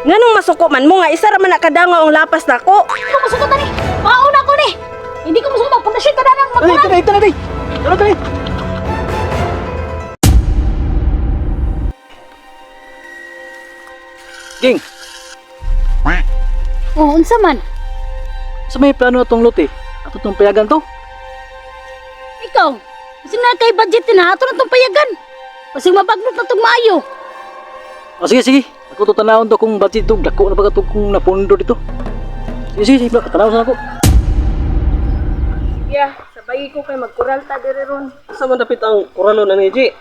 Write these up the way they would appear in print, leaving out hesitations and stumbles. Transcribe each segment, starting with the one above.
Nganong masuko man mo nga isa ra man na kadangaw ang lapas nako. Hindi ko musuko tani. Mauna ko ni. Hindi ko musuko magpundasyon ka na ng Ay, magkural. ito na, ito na, day. Ito na, day. Ging, Oh, unsa man? sa may plano na tong lote, ato tong payagan to. Ikaw, kasi na kay budget na ato na tong payagan. Kasi mabagnot na tong maayo. O sige, sige. Ako to tanawon to kung budget to, dako na ba to kung napondo dito. Sige, sige, sige, tanawon sa ako. Yeah, sabay ko kay magkural ta diri ron. Sa man dapit ang kuralo na ni G.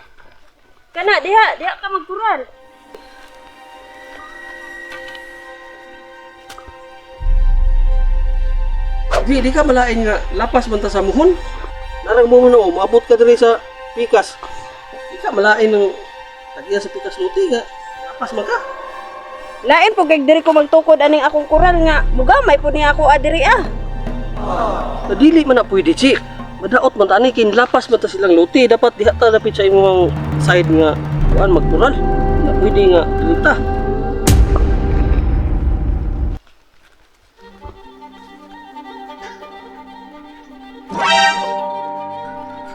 Kana diha, diha ka magkural. G, di ka malain nga lapas man ta sa muhon. Narang mo no, maabot ka diri sa pikas. Di ka malain ng tagiya sa pikas luti nga. Lapas man ka. Lain po kay diri ko magtukod aning akong kural nga mugamay po niya ako adiri ah. Nadili man na pwede, G. Madaot man ta ani kin lapas man ta silang luti. Dapat diha ta dapit sa imong side nga kuan magkural. Na pwede nga dili ta.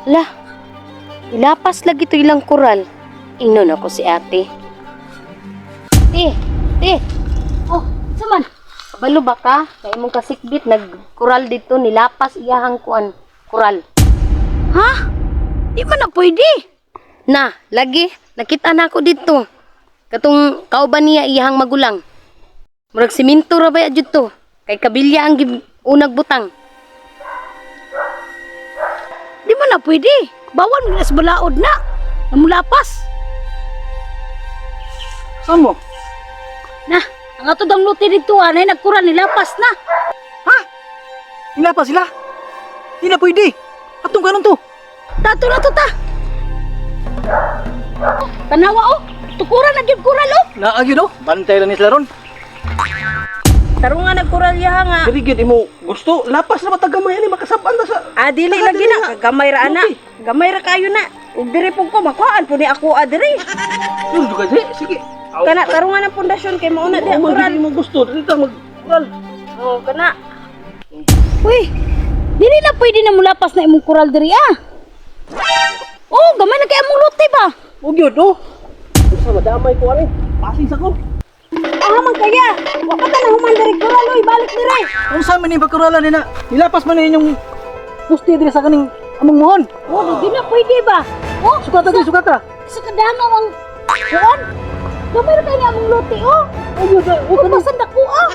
La, ilapas lagi to ilang kural. Ingnon ako si ate. Te, te, Oh, unsa man? kabalo ba ka? Kay imong kasikbit nagkural dito nilapas iyahang kuan kural. Ha? Di man na pwede. Na, lagi nakita na ako dito. Katong kauban niya iyahang magulang. Murag siminto ra ba jud to? Kay kabilya ang unag butang. Di man na pwede. Bawal mo na sa balaod na. Namulapas. Saan mo? Na, ang ato dang luti dito anay nagkural nilapas na. Ha? Nilapas sila? Di na pwede. Atong kanon to. Tato na to ta. Tanawa oh. Tukuran na gyud kural oh. Naagyo do. Bantay lang ni sila ron. Tarungan nagkural yaha nga. Dili gyud imo gusto lapas na matagamay ani makasab-an ta sa Ah, dili lagi na gamay ra ana. Gamay ra kayo na. Ug diri pud ko makuhaan po ni ako adiri. Yun juga G. Sige. Kana tarungan ang pundasyon kay mauna diha Mao man kural. gid imo gusto dili ta magkural. Oh, kana. Uy, dili na pwede na mulapas na imong kural diri ah. Oh, gamay na kay among luti ba? Ug yun oh. Unsa madamay ko ani? Pasing sa ko. Ah, man kaya. Wa pa ta na human diri kural oy, balik diri. Kung saan man yung pagkuralan nila, nilapas man inyong pusti diri sa kaning among muhon. Oh, di na pwede ba? Oh, Sukata diri, sukata. sa kadangaw ang kuan. Gamay na kay ni among luti oh. Ayun, Oh, basan dako ah.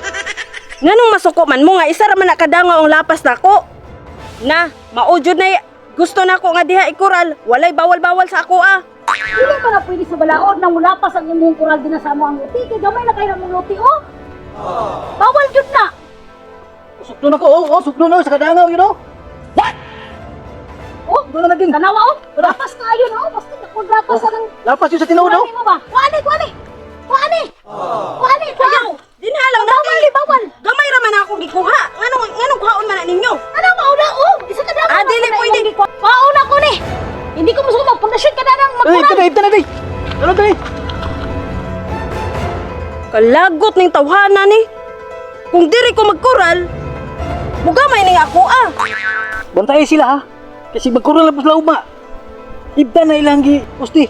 Nganong masuko man mo nga isa ra man na kadangaw ang lapas nako. Na, maujud na gusto nako nga diha ikural, walay bawal-bawal sa ako ah. Dili pa na pwede sa balaod na mulapas ang imong kural din sa amo ang luti kay gamay na kay among luti oh. Bawal jud na. Sukdo na ko, oh, oh, sukdo na sa kadangaw, you know. Oh, Doon na naging. tanawa oh. Lapas kayo no, basta dako lapas ang Lapas yun sa tinuod, oh. Kuani mo ba? Kuani, kuani. Kuani. Kuani, ayaw. Dinhalang na Bawal, di bawal. Gamay ra man ako gikuha. Nganong nganong kuhaon man na ninyo? Ano mauna oh? Isa ka daw. Ah, dili pwede. Mauna ko ni. Hindi ko musuko magpundasyon ka na ng Ay, ito magkural. na, ito na, day. Ito na, day. Kalagot ning tawhana ni. Kung diri ko magkural, mugamay ning ako ah. Bantay sila, ha. Kasi magkural na po sila ugma. Ibda na ilang gi pusti.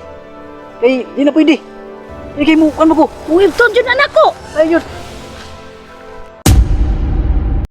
Kay, di na pwede. Kay mo, kan mo ko. Uwibton jud anak ko. Ayun.